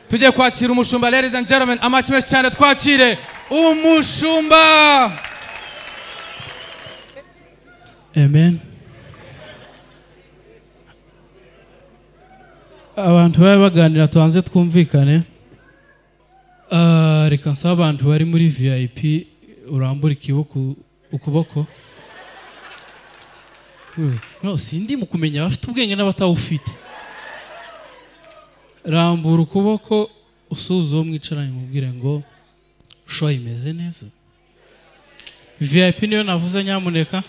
Tujye kwakira umushumba, ladies and gentlemen, amashyi menshi cyane twakire umushumba. Amen. Abantu babe baganira tubanze twumvikane. Reka nsaba abantu bari muri VIP urambura ukuboko. No, sindi mu kumenya abafite ubwenge n'abatawufite. Rambura ukuboko usuhuza uwo mwicaranye mubwire ngo show imeze neza. VIP niyo navuze nyamuneka.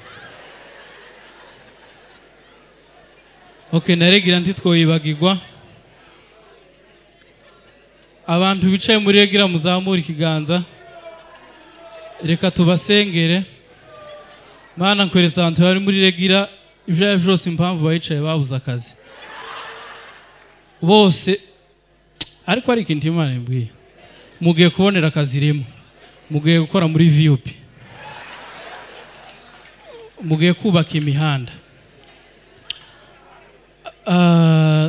Okay, naregira ntitwoyibagirwa. Abantu bicaye muri regira muzamura ikiganza. Reka tubasengere. Mana nkweretse abantu bari muri regira ibyo byose impamvu bayicaye babuze akazi. Bose ariko ari ikintu Imana imbwiye. Mugiye kubonera akazi rimwe. Mugiye gukora muri VUP. Mugiye kubaka imihanda.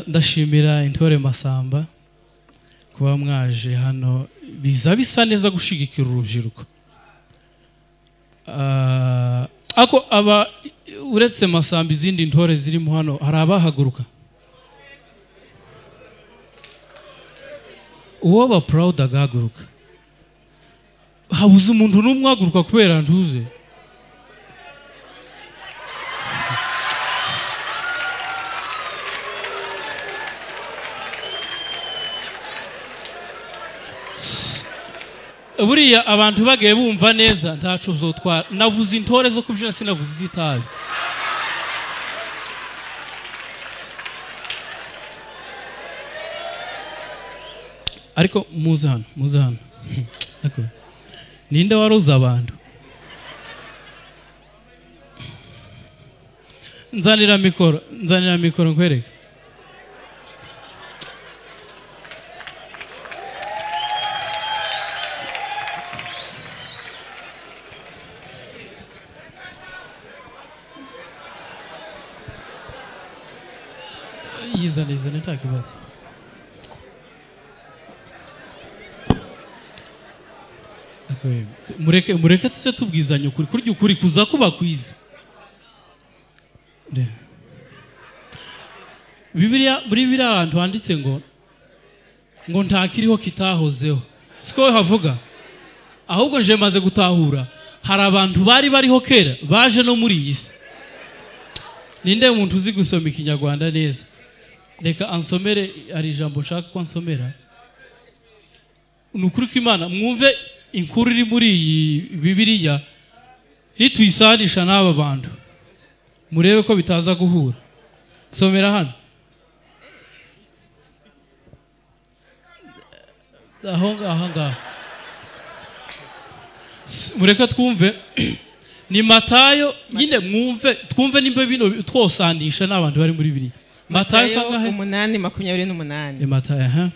Ndashimira Intore Masamba kuba mwaje hano, biza bisa neza gushigikira urubyiruko. Ako aba uretse Masamba izindi ntore zirimo hano hari abahaguruka. Uwo ba proud agahaguruka. Habuze umuntu n'umwe ahaguruka kubera ntuze. Buriya abantu bagiye bumva neza ntaco bizotwara. Navuze intore zo kubyina sinavuze izitabi. Ariko muze hano, muze hano. Ariko ninde waroza abantu? Nzanira mikoro nkwereke. Yizane nta kibazo. Mureke tuse tubwizanye ukuri, kurya ukuri kuza kuba kwiza. Bibiliya muri Bibiliya ahantu handitse ngo ntakiriho kitahozeho. Siko havuga. Ahubwo nje maze gutahura hari abantu bari bariho kera baje no muri iyi si. Ninde umuntu uzi gusoma ikinyarwanda neza? Reka ansomere, ari ijambo nshaka ko ansomera. Ni ukuri kw'Imana mwumve inkuru iri muri iyi Bibiliya nituyisanisha n'aba bantu murebe ko bitaza guhura. Somera hano aho ngaho mureke twumve. Ni Matayo nyine mwumve twumve nimba bino twosanisha n'abantu bari muri Bibiliya. Matayo 8:28. Matayo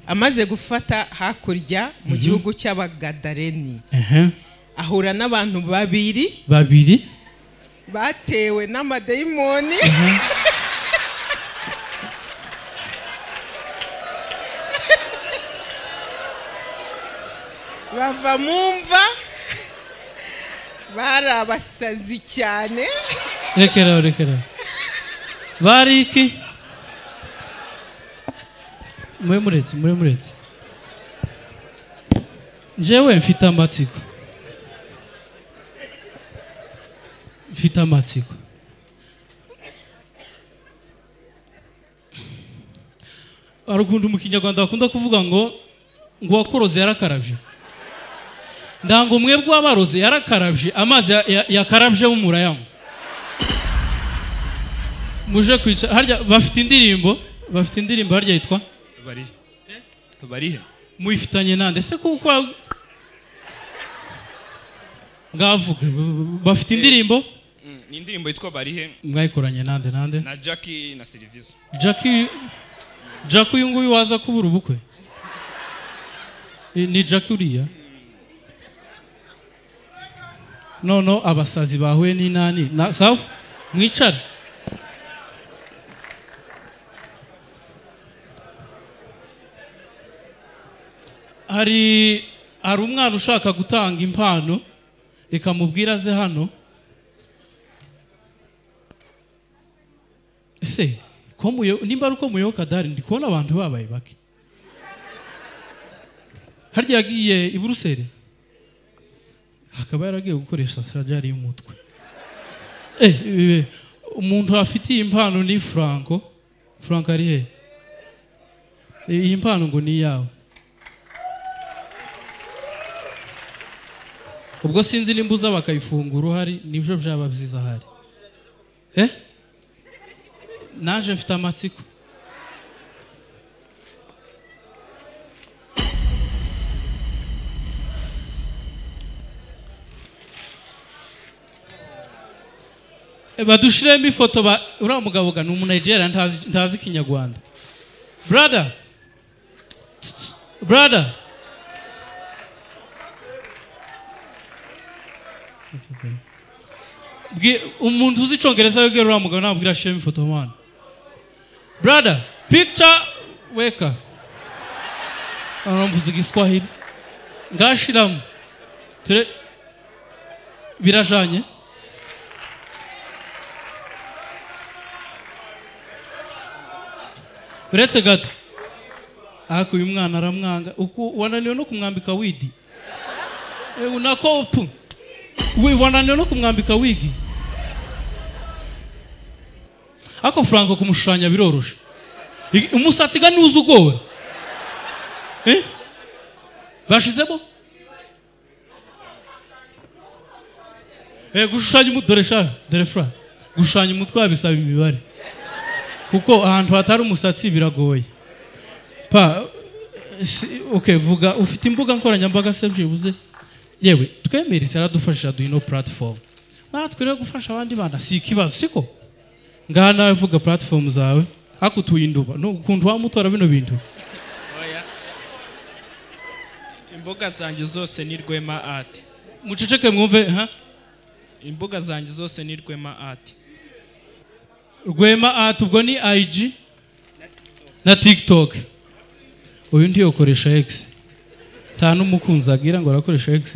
Amaze gufata hakurya mu gihugu cy'Abagadareni, ahura n'abantu babiri batewe n'amadayimoni. Bava mu mva, bari abasazi cyane. Rekera. Bari iki? Mure muretse. Jewe mfite amatsiko. Arukundu mu Kinyarwanda bakunda kuvuga ngo wakoroze yarakarabye. Ndango mwebwe abaroze yarakarabye, amazi yakarabye murayango. Muje kwica harya bafite indirimbo harya yitwa Barihe. Muyifitanye nande se kuko ngavuga bafite indirimbo? Ni indirimbo yitwa Barihe. Mwayikoranye nande? Na Jackie na Silvizo. Jackie uyu nguyu waza kubura ubukwe. Ni Jackie uriya. No abasazi bahuye n'inani. Na sawa? Mwicare. Hari umwana ushaka gutanga impano, reka mubwira aze hano. Ese ko nimba ari uko muyoboka dari ndi kubona abantu babaye bake. Harya yagiye i Buruseli akaba yaragiye gukoresha sajari y'umutwe. Umuntu afitiye impano ni Franco. Franco ari he? Iyi impano ngo ni yawe. Ubwo sinzi nimbuza bakayifungura uhari nibyo byaba byiza hari. Naje mfite amatsiko. Badushiremo ifoto ba uriya mugabo ga ni umu Nigeria ntazi Kinyarwanda. Brother. Brother. Umuntu uzi Icongereza wegera uriya mugabo nabwira ashiremo ifoto mwana. Brother, picture weka. Aramvuze Igiswahili. Ngashiramo. Ture birajanye. Uretse gato. Ariko uyu mwana aramwanga uko wananiwe no kumwambika widi. Unako upu. We wananiwe no kumwambika wigi. Ako Franco kumushushanya biroroshe. Umusatsi ga nuzi ugora. Bashizemo? Gushushanya umutwe sha, dore fra. Gushushanya umutwe bisaba imibare. Kuko ahantu hatari umusatsi biragoye. Pa okay, vuga ufite imbuga nkoranyambaga se byibuze? Yewe twemere aradufasha duino platform. Natwe rero gufasha abandi bana si ikibazo siko? Ngaha nawe vuga platform zawe akutuye induba no ukuntu wamutora bino bintu. Oya. Imbuga zanjye zose ni Rwema Art. Muceceke mwumve ha? Imbuga zanjye zose ni Rwema Art. Rwema Art ubwo ni IG na TikTok. Uyu ntiyokoresha X. Nta n'umukunzi agira ngo arakoresha X.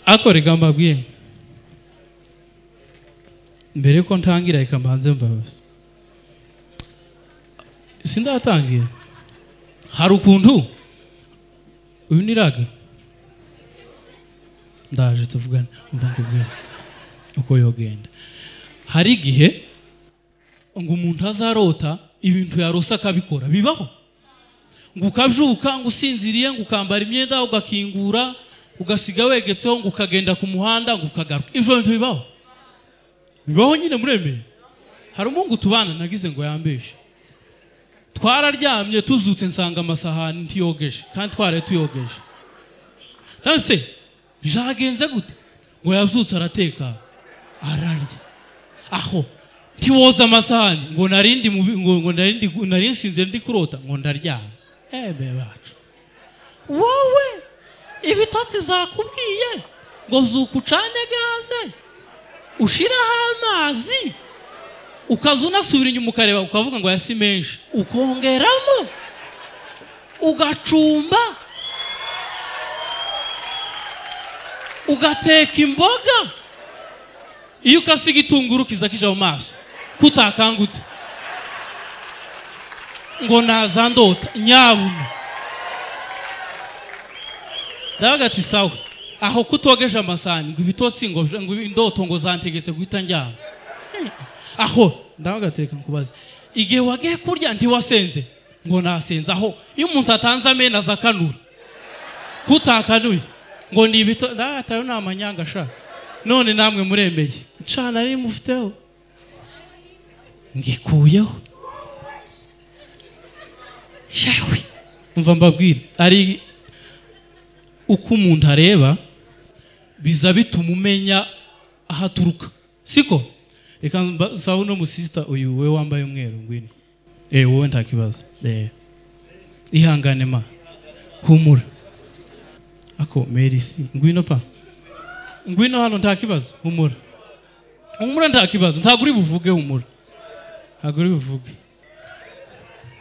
Akore gamba bwiye. Mbere ko ntangira reka mbanze mbabaze. Sindatangiye. Hari ukuntu uyu niraga. Ndaje tuvugane mbakubwira uko yogenda. Hari igihe ngo umuntu azarota ibintu yarosa akabikora bibaho. Ngo ukabyuka ngo usinziriye ngo ukambara imyenda ugakingura ugasiga wegetseho ngo ukagenda ku muhanda ngo ukagaruka. Ibyo bintu bibaho. Bibaho nyine muremeye. Hari umungu tubana nagize ngo yambeshe. Twararyamye tuzutse nsanga amasahani ntiyogeje kandi twaraye tuyogeje. Nase byagenze gute? Ngo yabyutse arateka ararya. Aho ntiwoza amasahani ngo narindi ngo narindi narinsinze ndi kurota ngo ndaryama. Ebe bacu. Wowe ibitotsi zakubwiye ngo zukucane gaze ushiraho amazi ukaza unasubira inyuma ukareba ukavuga ngo yasi menshi ukongeramo ugacumba ugateka imboga iyo ukasiga itunguru kiza kija mu maso kutakangutse ngo naza ndota nyabuna. Ndavuga ati sawa aho kutogeje amasahani ngo ibitotsi ngo indoto ngo zantegetse guhita njyana. Aho ndavuga ati reka nkubaze igihe wagiye kurya ntiwasenze ngo nasenze. Aho iyo umuntu atanze amena azakanura kutakanuye ngo ni ibito ndatayo ni amanyanga sha. None namwe muremeye ncana ari mufiteho ngikuyeho shawe. Umva mbabwira ari uko umuntu areba biza bituma umenya ahaturuka siko. Reka sawa no musista uyu we wambaye umweru ngwino. Wowe nta kibazo. Ihangane ma. Humura. Ako Merisi, ngwino pa. Ngwino hano nta kibazo, humura. Humura nta kibazo, ntaguri buvuge humura. Ntaguri buvuge.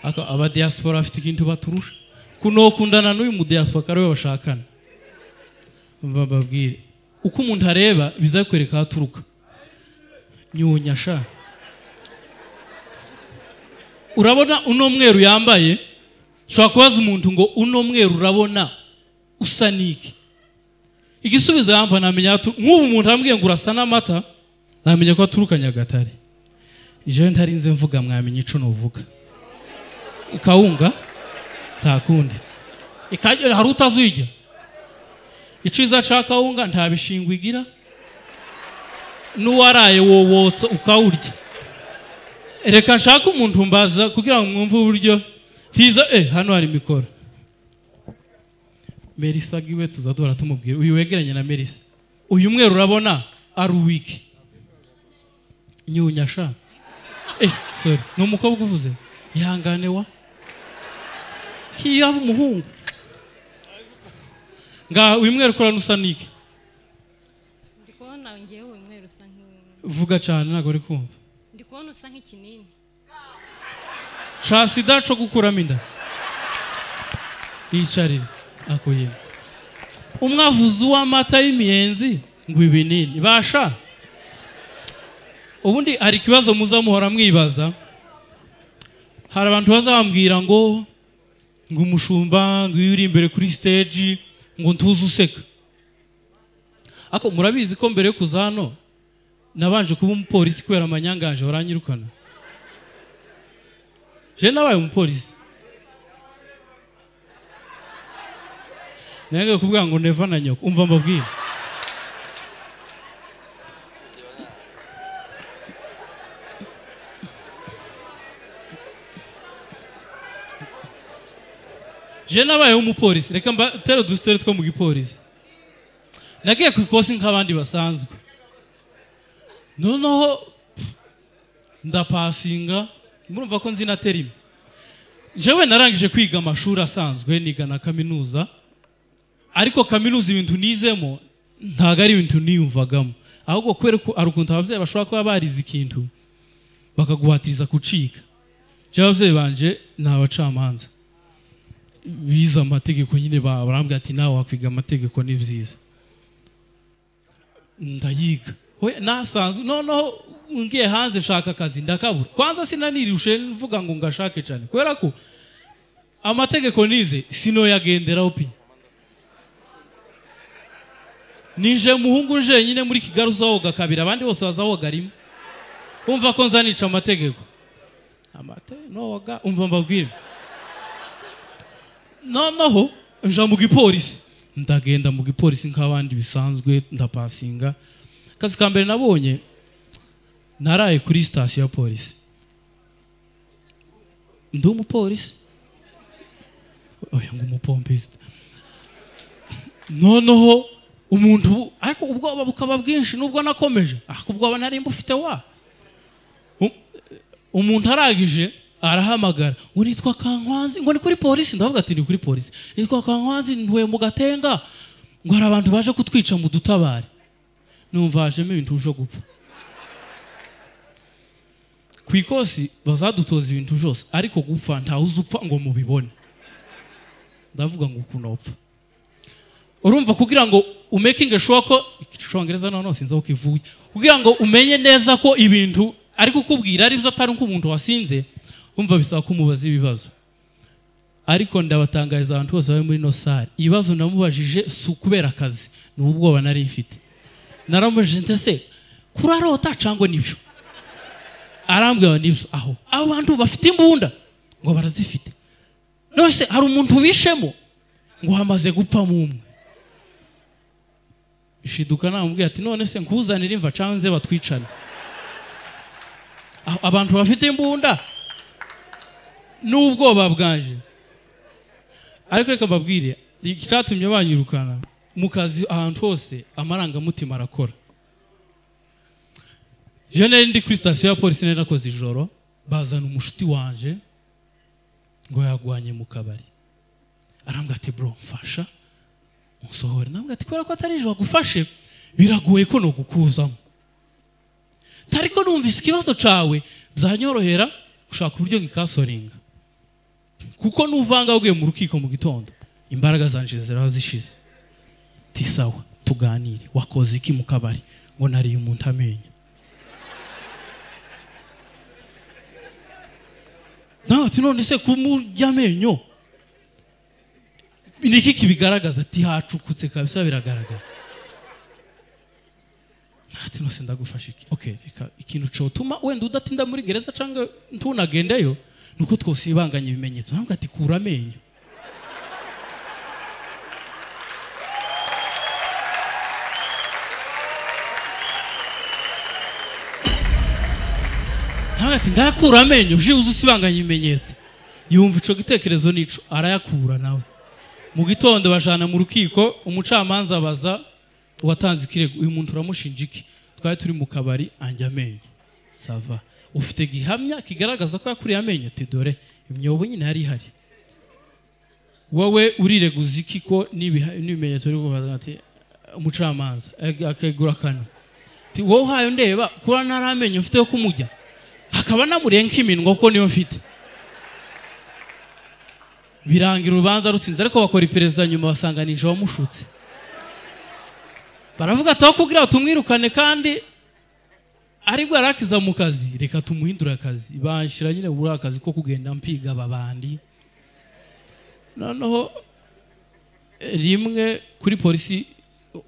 Ako aba diaspora afite ikintu baturusha. Kunokundana n'uyu mu diaspora kariwe bashakana. Mbabwire uko umuntu areba bizakwereka haturuka. Nyunya sha. Urabona uno mweru yambaye, ushobora kubaza umuntu ngo uno mweru urabona usa niki? Igisubizo yampa namenya nk'ubu umuntu ambwiye ngo urasa n'amata, namenya ko aturuka Nyagatare. Jewe ntarinze mvuga mwamenya ico novuga. Kawunga takundi. Ikajya hari utazujya. Iciza ca kawunga nta bishingwe igira. Nuwaraye wowotsa ukawurya. Reka nshaka umuntu mbaza kugira ngo mwumve uburyo tiza hano hari mikoro. Merisa giwe tuzadora tumubwira uyu wegeranye na Merisa. Uyu mweru urabona ari wiki. Nyunya sha. Sorry, ni umukobwa uvuze. Ihangane wa. Kiyaba umuhungu. Nga uyu mweru kurana usa niki? Ndikubona ngewe uyu mweru usa nki. Vuga cyane ntago uri kumva. Ndikubona usa nk'ikinini. Cha sida cyo gukuramo inda. Yicarire akoye. Umwavuzi w'amata y'imiyenzi ngo ibinini basha. Ubundi hari ikibazo muzamuhora mwibaza. Hari abantu bazambwira ngo umushumba ngo iyo uri imbere kuri stage ngo ntuze useka. Ako murabizi ko mbere yo kuza hano nabanje kuba umupolisi kubera amanyanganje baranyirukana. Je nabaye umupolisi. Nanga kuvuga ngo neva na nyoko umva mbabwira. Je nabaye umupolisi reka mbatera dusitore two mu gipolisi. Nagiye ku ikosi nk'abandi basanzwe. Noneho ndapasinga murumva ko nzi na terime. Jewe narangije kwiga amashuri asanzwe niga na kaminuza. Ariko kaminuza ibintu nizemo ntago ari ibintu niyumvagamo. Ahubwo kubera ko arukuntu abavyeyi bashobora kuba barize ikintu bakaguhatiriza kucika. Je abavyeyi banje ni abacamanza. Bize amategeko nyine barambwira ati nawe wakwiga amategeko ni byiza. Ndayiga. We nasanzwe noneho ngiye hanze nshaka akazi ndakabura. Kwanza sinanirushe mvuga ngo ngashake cyane kubera ko amategeko nize sinoyagenderaho pi. Nije muhungu nje nyine muri Kigali uzawoga kabiri abandi bose bazawoga rimwe. Umva ko nzanica amategeko. Amate no waga umva mbabwire. Noneho nja mu gipolisi. Ndagenda mu gipolisi nk'abandi bisanzwe ndapasinga. Kazi ka mbere nabonye naraye kuri station ya polisi. Ndi umupolisi. Oya ngo umupompiste. Noneho umuntu ariko ubwoba bukaba bwinshi nubwo nakomeje ubwoba nari mbufite wa umuntu aragije arahamagara ngo nitwa Kankwanzi ngo ni kuri polisi. Ndavuga ati ni kuri polisi nitwa Kankwanzi ntuye mu Gatenga ngo hari abantu baje kutwica mu dutabare. Numva hajemo ibintu byo gupfa. Ku ikosi bazadutoza ibintu byose ariko gupfa ntawe uzupfa ngo mubibone. Ndavuga ngo ukunopfa. Urumva kugira ngo umaking sure ko icyongereza none sinzi aho kivuye kugira ngo umenye neza ko ibintu ari kukubwira ari byo atari nk'umuntu wasinze umva bisaba kumubaza ibibazo. Ariko ndabatangariza abantu bose bari muri no salle ibibazo namubajije si ukubera akazi ni ubwoba nari mfite. Naramubajije nte se kurarota cyangwa nibyo? Arambwira nibyo. Aho abantu bafite imbunda ngo barazifite. None se hari umuntu bishemo ngo hamaze gupfa mumwe. Ishiduka namubwiye ati none se nkuzanira imva canze batwicana. Abantu bafite imbunda n'ubwoba bwanje. Ariko reka mbabwire icyatumye banyirukana mu kazi ahantu hose amarangamutima arakora. Je nari ndi kuri station ya polisi nari nakoze ijoro bazana umushuti wanje ngo yagwanye mu kabari. Arambwira ati bro mfasha unsohore. Nambwira ati kubera ko atari ejo wagufashe biragoye ko no gukuzamo, tariko numvise ikibazo cawe byanyorohera gushaka uburyo ngikasoringa, kuko nuvanga ugiye mu rukiko mu gitondo imbaraga zanje ziraba zishize. Ti sawa tuganire, wakoze iki mu kabari? Ngo nariye umuntu amenyo. Nawe ati none se kumurya amenyo niki kibigaragaza? Ati hacukutse kabisa biragaragara. Ati nose ndagufasha iki? Okay, reka ikintu cotuma wenda udatinda muri gereza cyangwa ntunagendeyo nuko twosibanganya ibimenyetso. Ntabwo ati kura amenyo. Ntabwo ati ndakura amenyo uje uzusibanganya ibimenyetso. Yumva ico gitekerezo nico arayakura nawe. Mu gitondo bajana mu rukiko, umucamanza abaza uwatanze ikirego, uyu muntu uramushinja iki? Twari turi mu kabari anjya amenyo. Sava ufite gihamya kigaragaza ko yakuriye amenyo? Ati dore imyobo nyine yari ihari. Wowe urireguza iki ko n'ibimenyetso biri kubaza? Ati umucamanza akegura kano, ati wowe uhaye ndeba kura ntaramenyo mfite yo kumujya, hakaba namurenka iminwa ko niyo mfite. Birangira urubanza rutsinze, ariko bakora iperereza nyuma basanga nije wamushutse. Baravuga ati aho kugira tumwirukane kandi aribwo yarakiza mu kazi, reka tumuhindure akazi. Banshira nyine muri akazi ko kugenda mpiga babandi. Noneho rimwe kuri polisi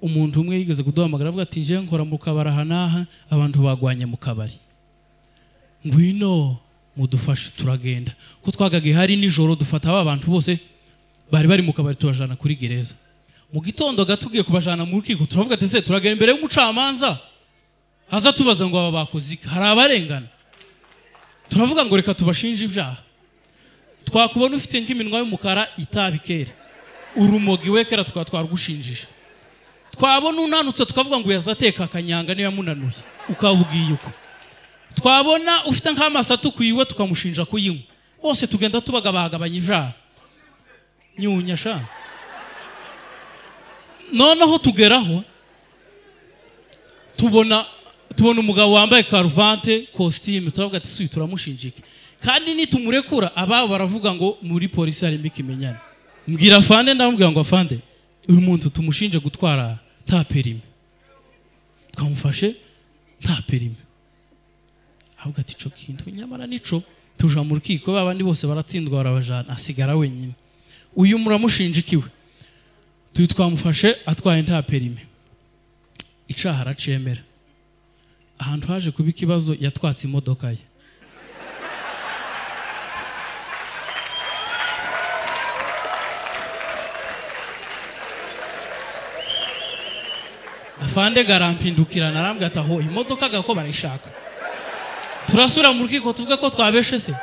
umuntu umwe yigeze kuduhamagara avuga ati nje nkora mu kabari aha n'aha, abantu bagwanye mu kabari, ngwino mudufashe. Turagenda ko twagagiye hari nijoro, dufata aba bantu bose bari bari mu kabari tubajana kuri gereza. Mu gitondo gatugiye kubajana mu rukiko, turavuga ati se turagenda imbere y'umucamanza aza tubaza ngo aba bakoze iki, hari abarengana. Turavuga ngo reka tubashinje ibyaha. Twakubona ufite nk'iminwa y'umukara itabikera urumogi wekera tukaba twarugushinjisha. Twabona unanutse tukavuga ngo yazateka akanyanga niyo yamunanuye, ukabubwiye uko. Twabona ufite nk'amaso atukuyiwe tukamushinja kuyinywa. Bose tugenda tubagabagabanya ibyaha. Nyunya sha. Noneho tugeraho tubona umugabo wambaye karuvante costume, turavuga ati suyi turamushinjike, kandi nitumurekura ababo baravuga ngo muri polisi harimo ikimenyane. Mbwira afande, ndamubwira ngo afande uyu muntu tumushinje gutwara nta perime, twamufashe nta perime. Ahubwo ati ico kintu nyamara nico. Tuja mu rukiko babandi bose baratsindwa barabajana, asigara wenyine. Uyu muramushinja ikiwe? Tuyu twamufashe atwaye nta perime. Icaha aracemera. Ahantu haje kuba ikibazo yatwatse imodoka ye. Afande garampindukirana arambwira ati aho imodoka gako barayishaka. Turasubira mu rukiko tuvuga ko twabeshe se.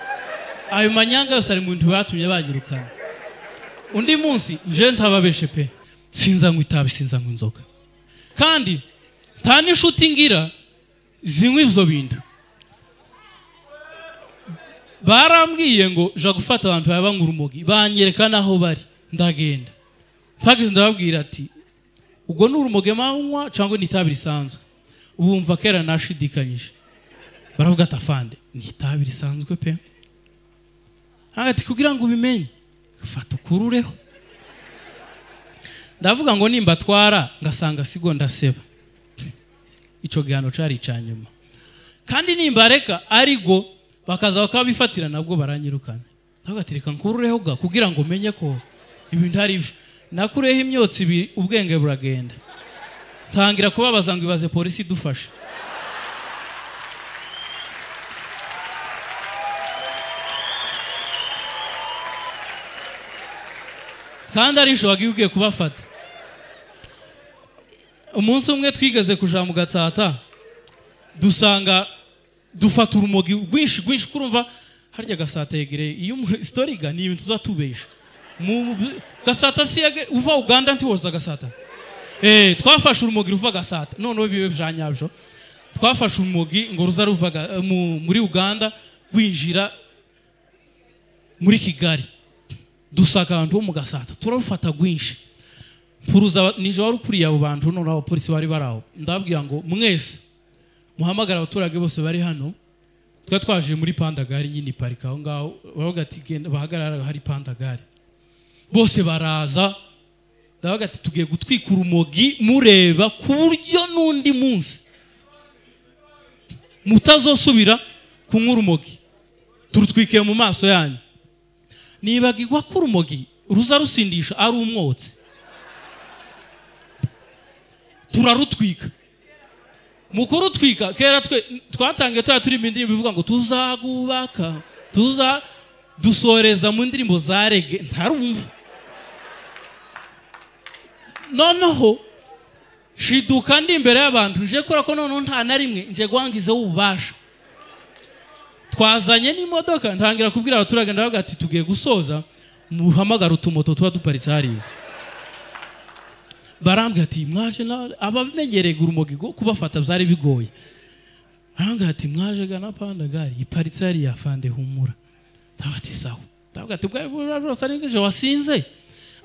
Ayo manyanga yose ari mu bintu batumye banyirukana. Undi munsi je ntababeshe pe, sinza ngo itabi, sinza ngo inzoga, kandi nta n'inshuti ngira zinywa ibyo bintu. Barambwiye ngo ja gufata abantu babanywa urumogi, banyereka naho bari, ndagenda mpageze ndababwira ati ubwo ni urumogi manywa cyangwa ni itabi risanzwe? Ubumva kera nashidikanyije. Baravuga ati afande ni itabi risanzwe pe. Ati kugira ngo ubimenye fata ukurureho. Ndavuga ngo nimba twara ngasanga sigo ndaseba, ico gihano cari icanyuma, kandi nimba reka arigo bakaza bakabifatira nabwo baranyirukana. Ndavuga ati reka nkurureho ga kugira ngo menye ko ibintu ari ibyo. Nakureho imyotsi ibiri ubwenge buragenda, tangira kubabaza ngo ibaze polisi idufashe. Kandi ari ejo wagiye ugiye kubafata. Umunsi umwe twigeze kuja mu Gatsata, dusanga dufata urumogi rwinshi rwinshi. Kurumva harya Gasata yegereye iyo story ga ni ibintu tuzatubesha. Mu Gasata si uva Uganda ntiwoza Gasata. Twafashe urumogi ruva Gasata. Noneho bibe byanyabyo. Twafashe urumogi ngo ruza ruva muri Uganda rwinjira muri Kigali. Dusaka abantu bo mu Gasata turarufata gwinshi. Mpuruza nije wari ukuriye abo bantu none abapolisi bari baraho. Ndababwira ngo mwese muhamagara abaturage bose bari hano. Twa twaje muri Pandagari nyine parika aho ngaho bavuga ati genda bahagarara hari Pandagari. Bose baraza ndavuga ati tugiye gutwika urumogi mureba ku buryo n'undi munsi mutazosubira kunywa urumogi, turutwikiye mu maso yanyu. Nibagirwa ko urumogi ruza rusindisha ari umwotsi, turarutwika. Mu kurutwika kera twe twatangiye twa turi indirimbo ivuga ngo tuzagubaka tuza dusoreza mu ndirimbo za rege ntarumva. Noneho shiduka ndi imbere y'abantu nje kora ko noneho nta na rimwe nje gwangize ububasha. Twazanye n'imodoka ntangira kubwira abaturage ndavuga ati tugiye gusoza muhamagara utumoto tuba duparitse hariya. Barambwira ati mwaje abamenyereye urumogi kubafata byari bigoye. Barambwira ati mwaje gana Pandagari iparitse hariya afande humura. Ndavuga ati sawa. Ndavuga ati bwose ari nje wasinze.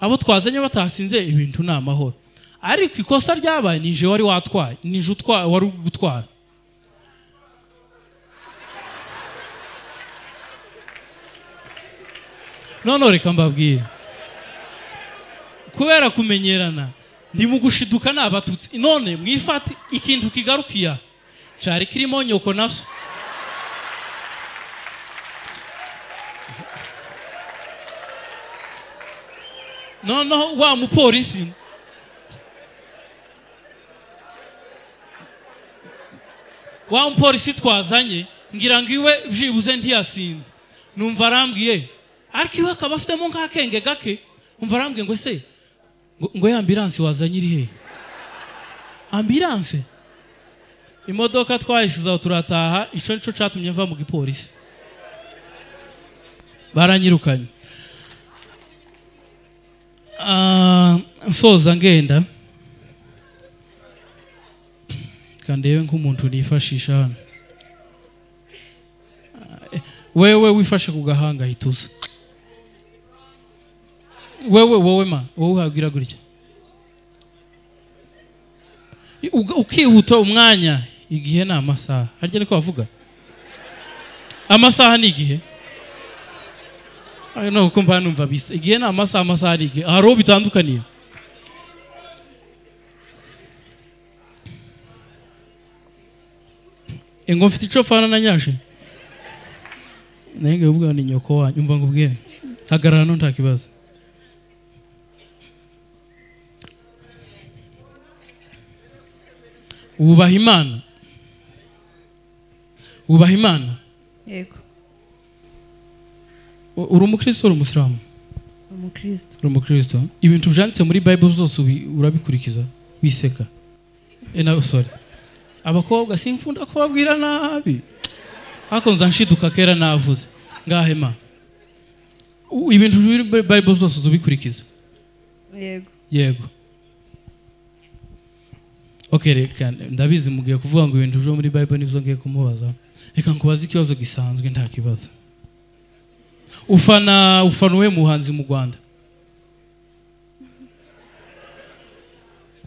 Abo twazanye batasinze ibintu ni amahoro. Ariko ikosa ryabaye nije wari watwaye, nije utwa wari gutwara. None reka mbabwire. Kubera kumenyerana ntimugushiduka nabatutsi none mwifate ikintu kigarukiya cari kirimo nyoko naso. Noneho wa mupolisi twazanye ngira ngo iwe byibuze ntiyasinze. Numva arambwiye ariko iwe akaba afitemo nk'akenge gake. Umva arambwiye ngo se ngo ya ambulance wazanye iri he? Ambulance imodoka twayisize turataha. Ico nico catumye mva mu gipolisi, baranyirukanye. Nsoza ngenda kandebe nk'umuntu nifashisha hano. Wewe wifashe ku gahanga hituza. Wewe wowe ma wowe uhagira gutya ukihuta umwanya. Igihe ni amasaha, harya niko bavuga amasaha ni igihe. Ayo no kumva numva bisa igihe ni amasaha, amasaha ni igihe, hari bitandukaniye. Ngo mfite ico fana na nyashe nenge uvuga ni nyoko wanyu. Umva ngubwire hagarara no nta kibazo. Ubaha Imana. Ubaha Imana. Yego. Uri umukristo uri umusilamu? Umukristo. Uri umukristo. Ibintu byanditse muri Bible byose urabikurikiza wiseka. Na sorry. Abakobwa sinkunda kubabwira nabi. Ariko nzanshiduka kera navuze. Ngahema. Ibintu biri muri Bible byose ubikurikiza. Yego. Yego. Okay, reka ndabizi mugiye kuvuga ngo ibintu byo muri Bible nibyo ngiye kumubaza. Reka nkubaze ikibazo gisanzwe nta kibazo. Ufana uwe muhanzi mu Rwanda?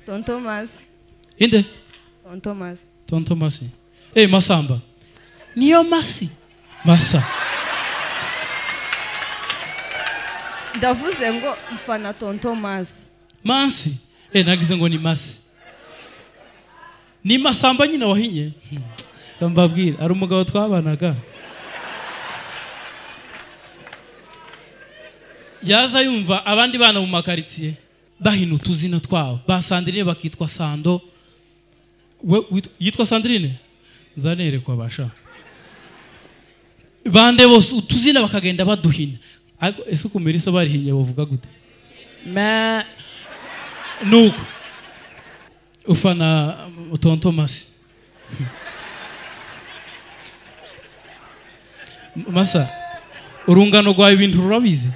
Tonto Masi. Inde? Tonto Masi. Tonto Masi. Eh, Masamba. Niyo Masi. Masa. Ndavuze ngo mfana Tonto Masi. Mansi. Eh, nagize ngo ni Masi. Ni Masamba nyina wahinye. Mbabwira ari umugabo twabanaga. Yaza yumva abandi bana mu makaritsiye bahina utuzina twabo. Ba Sandrine bakitwa Sando. We yitwa Sandrine? Zanerekwa basha. Bande bose utuzina bakagenda baduhina. Ariko ese kumerisa barihinye bavuga gute? Ma nuko ufana Tonto Masi. Masa urungano rwawe ibintu rurabizi.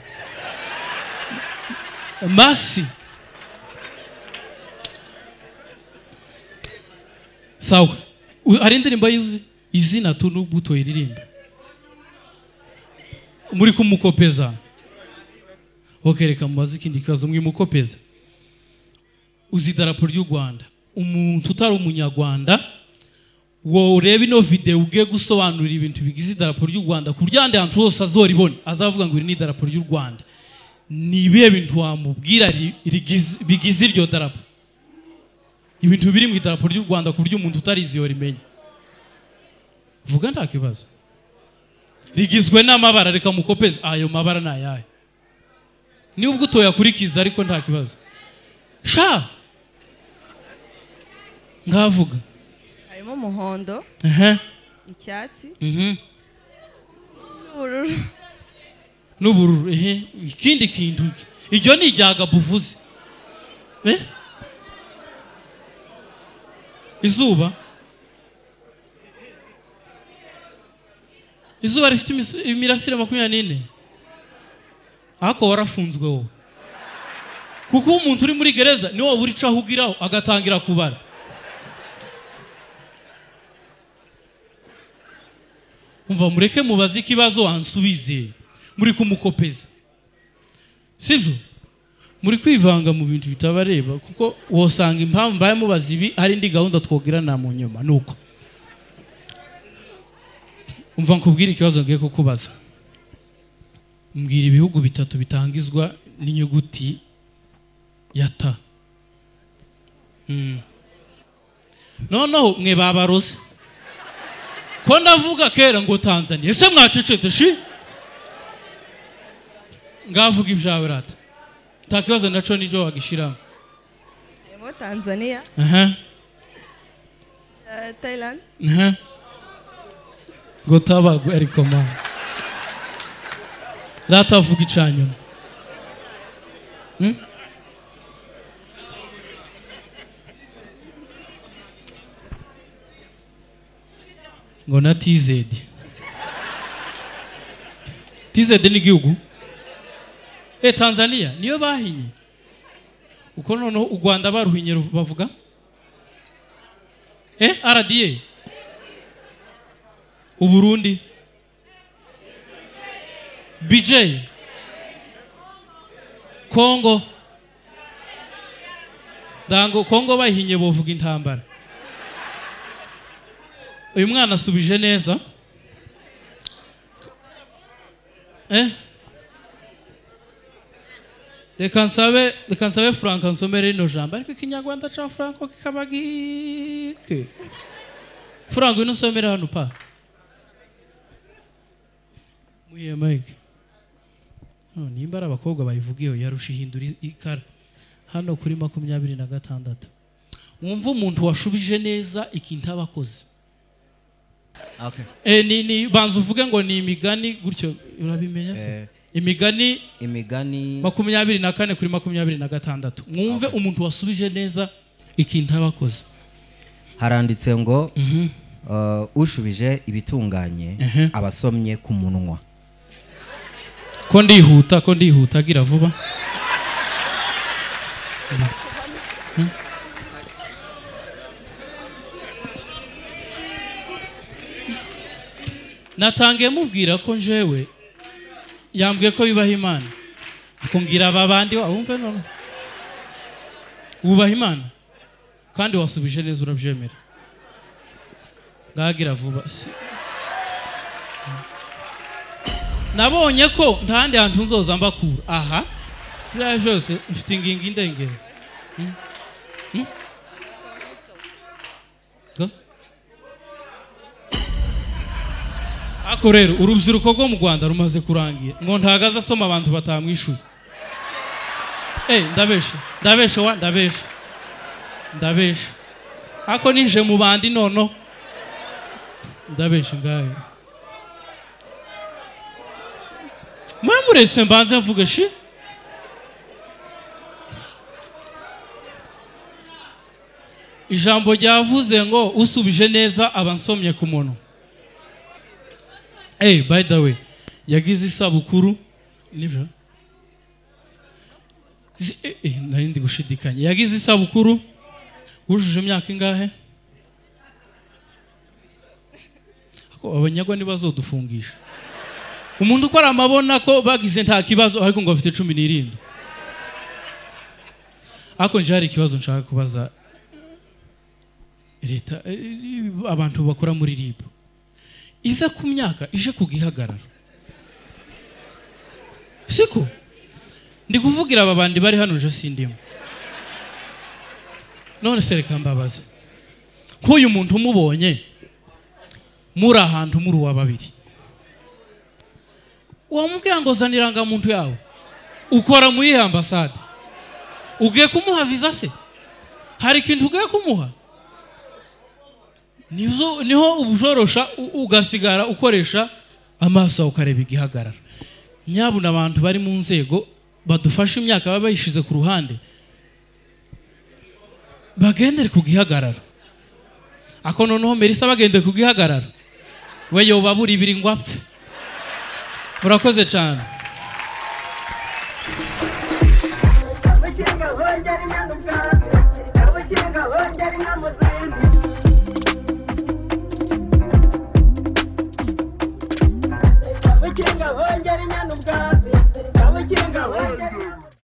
Masi sawa. Hari indirimbo yuzi izina tu n'ubuto iririmba muri kumukopeza. Okay, reka mubaze ikindi kibazo mwimukopeza. Uzi idarapo ry'u Rwanda, umuntu utari umunyarwanda wo ureba ino video ugiye gusobanurira ibintu bigize idarapo ry'u Rwanda ku buryo ahandi hantu hose azoribona azavuga ngo iri ni idarapo ry'u Rwanda, ni ibihe bintu wamubwira bigize iryo darapo? Ibintu biri mu idarapo ry'u Rwanda ku buryo umuntu utarizi yorimenya. Vuga nta kibazo. Rigizwe n'amabara, reka mukopeze ayo mabara ni ayahe? Ni ubwo utoyakurikiza ariko nta kibazo. Sha ngavuga harimo umuhondo, icyatsi, n'ubururu. N'ubururu. Ikindi kintu iryo ni ijyaga buvuze. Izuba. Izuba rifite imirasire 24. Ako warafunzwe wowe. Kuko umuntu uri muri gereza ni wowe uri cahugiraho agatangira kubara. Umva mureke mubaze ikibazo ansubize. Muri kumukopeza. Sivyo? Muri kwivanga mu bintu bitabareba kuko wosanga impamvu mbaye mubaza ibi hari indi gahunda twogirana mu nyuma nuko. Umva nkubwira ikibazo ngiye kukubaza. Mbwira ibihugu bitatu bitangizwa n'inyuguti ya T. No mwe babarose. Ko ndavuga kera ngo Tanzania. Ese mwacecetse shi? Ngavuga ibyawe rata. Nta kibazo naco nijo wagishira. Harimo Tanzania. Thailand. Ngo tabagwe ariko ma. Rata avuga icanyuma. Ngo na TZ. TZ ni igihugu? Tanzania niyo bahinye. Uko noneho u Rwanda baruhinye bavuga? RDA. U Burundi. BJ. Kongo. Dango Kongo bahinye bovuga intambara. Uyu mwana asubije neza. Reka nsabe Frank ansomere rino jambo ariko ikinyarwanda ca Frank kikaba gike. Frank ino usomere hano pa. Muye Mike. No nimba ari abakobwa bayivugiyeho yarusha ihindura ikara. Hano kuri 26. Wumva umuntu washubije neza ikintu abakoze. Okay. Ni banza uvuge ngo ni imigani gutyo urabimenya se? Imigani 24 kuri 26. Mwumve umuntu wasubije neza ikintu abakoze. Haranditse ngo ushubije ibitunganye abasomye ku munwa. Ko ndihuta gira vuba. Natangiye mubwira ko njewe yambwiye ko yubaha Imana. Akongera ababandi wumve none. Wubaha Imana kandi wasubije neza urabyemera. Ngagira vuba. Nabonye ko ntandi hantu nzoza mbakura. Aha. Bya byose mfite ingingo indengera. Ako rero urubyiruko rwo mu Rwanda rumaze kurangira ngo ntagaza asoma abantu batamwishuye. Ndabesha. Ako nije mu bandi nono. Ndabesha ngayo. Mwamuretse mbanze mvuge shi. Ijambo ryavuze ngo usubije neza abansomye ku muntu. Hey, by the way, yagize isabukuru nibyo? Nari ndi gushidikanya. Yagize isabukuru wujuje imyaka ingahe? Ako abanyagwa nibazodufungisha. Umuntu ukora amabona ko bagize nta kibazo ariko ngo afite 17. Ariko nje hari ikibazo nshaka kubaza leta, abantu bakora muri RIB. Ive ku myaka ije kugihagarara. Siko ndi kuvugira aba bandi bari hano nje sindimo. None se reka mbabaze, nk'uyu muntu umubonye muri ahantu muri uwa babiri, wamubwira ngo zana irangamuntu yawe, ukora mu yihe ambasade? Ugiye kumuha visa se? Hari ikintu ugiye kumuha? Niho ubujorosha ugasigara ukoresha amaso ukareba igihagarara. Nyabuna abantu bari mu nzego badufashe imyaka baba bayishize ku ruhande, bagendere ku gihagararo. Ako noneho Melissa bagende ku gihagararo, we yoba buri ibiri ngo apfe. Murakoze cyane. Kabukinga hongera inyana ubwatsi, kabukinga hongera.